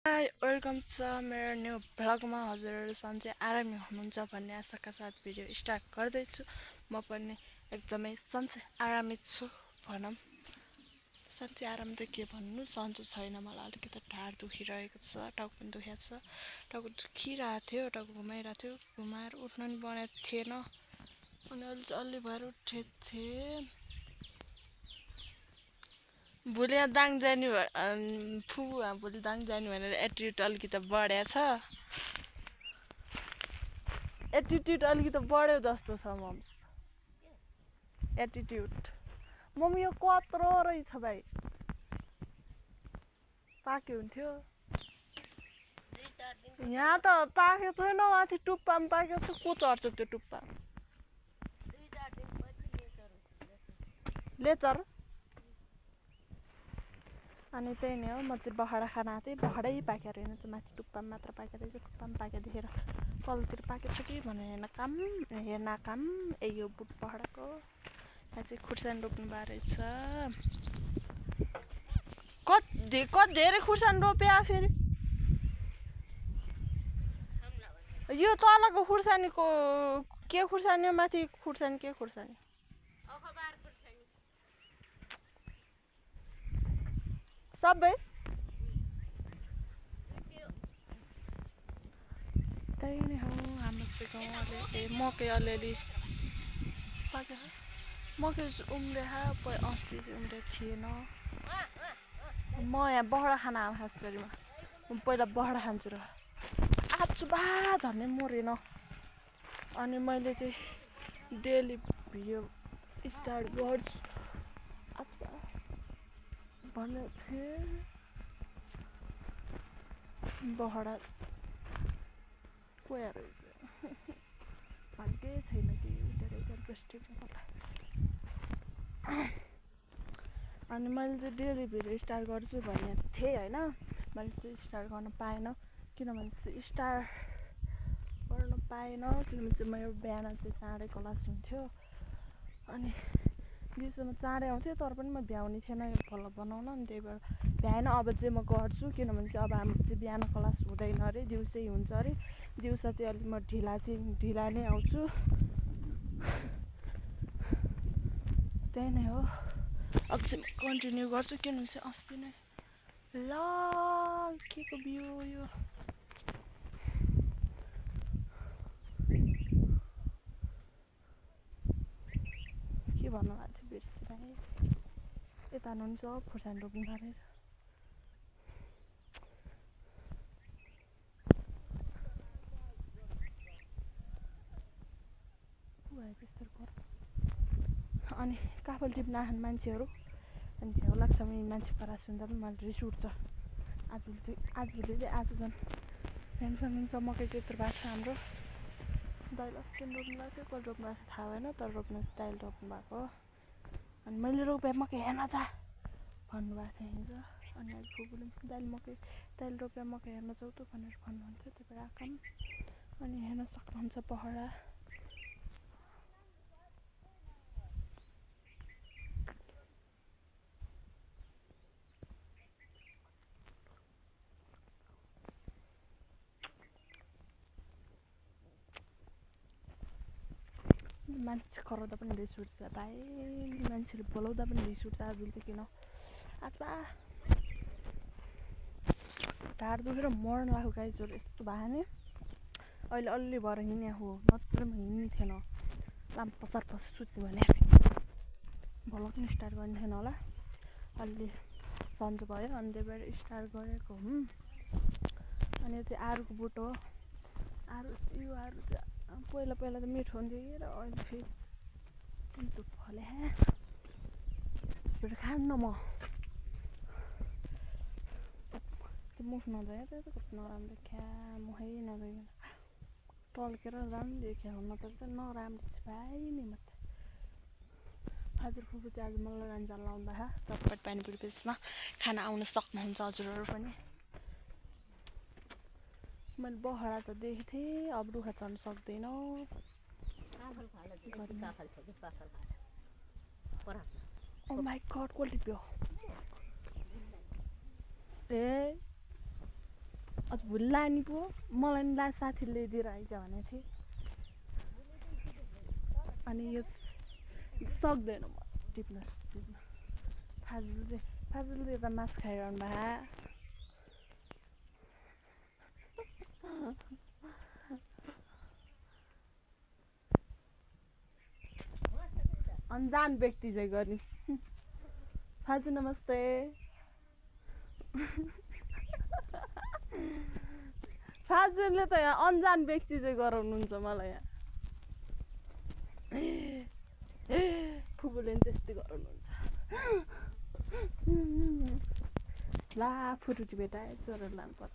High welcome छ मेरो new भ्लगमा हजुरहरू सन्चै आरामै हुनुहुन्छ भन्ने आशाका साथ भिडियो स्टार्ट गर्दैछु। म पनि एकदमै सन्चै आरामै छु भनौँ। सन्चै आराम त के भन्नु, सन्चो छैन, मलाई अलिकति ढाड दुखिरहेको छ, टाउको पनि दुखेको छ। टाउको दुखिरहेको थियो, टाउको घुमाइरहेको थियो, घुमाएर उठ्नु पनि बनाएको थिएन अनि अलि भएर उठेको थिएँ। भोलि दाङ जाने भोलि दाङ जाने भनेर एटिट्युड अलिकति बढ्या छ। एटिट्युड अलिकति बढ्यो जस्तो छ मम्स। एटिट्युड मम्मी यो कत्रो रहेछ भाइ, पाके हुन्थ्यो। यहाँ त पाकेको छैन, माथि टुप्पामा पाकेको छ। को चढ्छ त्यो टुप्पा? लेचर। अनि त्यही नै हो, म चाहिँ बखडा खान आएको थिएँ। बखडै पाकेको रहेन, चाहिँ माथि टुप्पामा मात्र पाकेको रहेछ। टुप्पामा पाकेको देखेर तलतिर पाकेको छ कि भनेर हेर्न काम यो बुट बखडाको। यहाँ चाहिँ खुर्सानी रोप्नु भएको रहेछ। कति धेरै खुर्सानी रोप्या फेरि। यो तलको खुर्सानीको के खुर्सानी हो, माथि खुर्सानी के खुर्सानी? सबै त्यही नै हो। हाम्रो चाहिँ गाउँले मकै अलिअलि पाकेको, मकै उम्रे अस्ति चाहिँ उम्रेको थिएन। म यहाँ बखडा खान आएको, खास गरी म पहिला बखडा खान्छु र आज बा झन्नै मरेन। अनि मैले चाहिँ डेली भिडियो स्टार्ट गर्छु भनेको थिएँ। बखडा कोही रहेछ भाग्यै छैन कि उठेर अनि मैले चाहिँ डेली भिडियो स्टार्ट गर्छु भनेको थिएँ होइन। मैले चाहिँ स्टार्ट गर्न पाएन, किनभने चाहिँ स्टार्ट गर्न पाएन किनभने चाहिँ मेरो बिहान चाहिँ चाँडै क्लास हुन्थ्यो। अनि दिउँसोमा चाँडै आउँथ्यो, तर पनि म भ्याउने थिएन यो भ्लग बनाउन। अनि त्यही भएर भ्याएन। अब चाहिँ म गर्छु, किनभने चाहिँ अब हाम्रो चाहिँ बिहान क्लास हुँदैन अरे, दिउँसै हुन्छ अरे। दिउँसो चाहिँ अलिक म ढिला नै आउँछु। त्यही नै हो। अब चाहिँ म कन्टिन्यू गर्छु, किनभने चाहिँ अस्ति नै ल के को बिउ यो के भन्नु भएको थियो बिर्सिरहेँ। यता हुनुहुन्छ खुर्सानी रोप्नु भएको रहेछ। अनि काफल टिप्न आएछन् मान्छेहरू, अनि झ्याउ लाग्छ भने मान्छे परा सुन्दा पनि मलाई रिस उठ्छ। आजभोलि चाहिँ आज झन् हेर्छ मकै चाहिँ यत्रो भएको छ हाम्रो। दाइल अस्ति रोप्नु भएको थियो, कसले रोप्नु भएको थाहा भएन, तर रोप्नु दाइल रोप्नु भएको। अनि मैले रोपेँ मकै हेर्न जा भन्नुभएको थियो हिजो। अनि अहिले फुपूले दाइल रोप्या मकै हेर्न जाऊ त भनेर भन्नुहुन्थ्यो। त्यही भएर आँखा अनि हेर्न सक्नुहुन्छ पहरा। मान्छे कराउँदा पनि रिस उठ्छ भाइ, मान्छेले बोलाउँदा पनि रिस उठ्छ। आज त किन आज ढाड दुखेर मर्न लाग्यो गाइजहरू, यस्तो भयो नि। अहिले अलि भएर हिँडे हो, नत्र पनि हिँड्ने थिएन। पसार सुत्ने भने भ्लग पनि स्टार्ट गर्ने थिएन होला। अलि सन्चो भयो, अनि त्यही भएर स्टार्ट गरेको हुँ। अनि यो चाहिँ आरुको बोट हो। यो आरु चाहिँ पहिला त मिठो हुन्थ्यो कि, र अहिले फेरि दुध फले खान्न म। त्यो मुख नधोए त कति नराम्रो ख्या, मुखै नधोइकन टल्केर राम्रो देखिया हुन त नराम्रो छ भाइ नि। म त हजुर फुपू चाहिँ आज मल्लगञ्ज लाउँदा चटपट पानीपुरी बेच्न खाना आउन सक्नुहुन्छ हजुरहरू पनि। मैले बखडा त देखेको थिएँ, अब रुखा चढ्न सक्दैन। ओ माई गड, को टिप्यो? ए अझ भुल्ला नि पो मलाई नि साथीले ल्याइदिएर आइज भनेको थिएँ अनि यो सक्दैन म टिप्न फाजुलले त मासु खाइरहनु भए अनजान व्यक्ति चाहिँ गर्ने फाजु नमस्ते फाजुले त यहाँ अनजान व्यक्ति चाहिँ गराउनुहुन्छ मलाई यहाँ फुपूले नि त्यस्तै गराउनुहुन्छ ला फुरुटी भेटाए चोरेर लानु पर्छ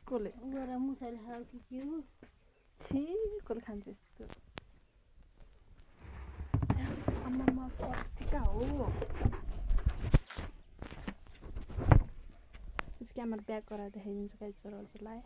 कसले छि कसले खान्छ यस्तो आमामा कतिका हो क्यामेरा ब्याक गरेर देखाइदिन्छु गाइस हजुरलाई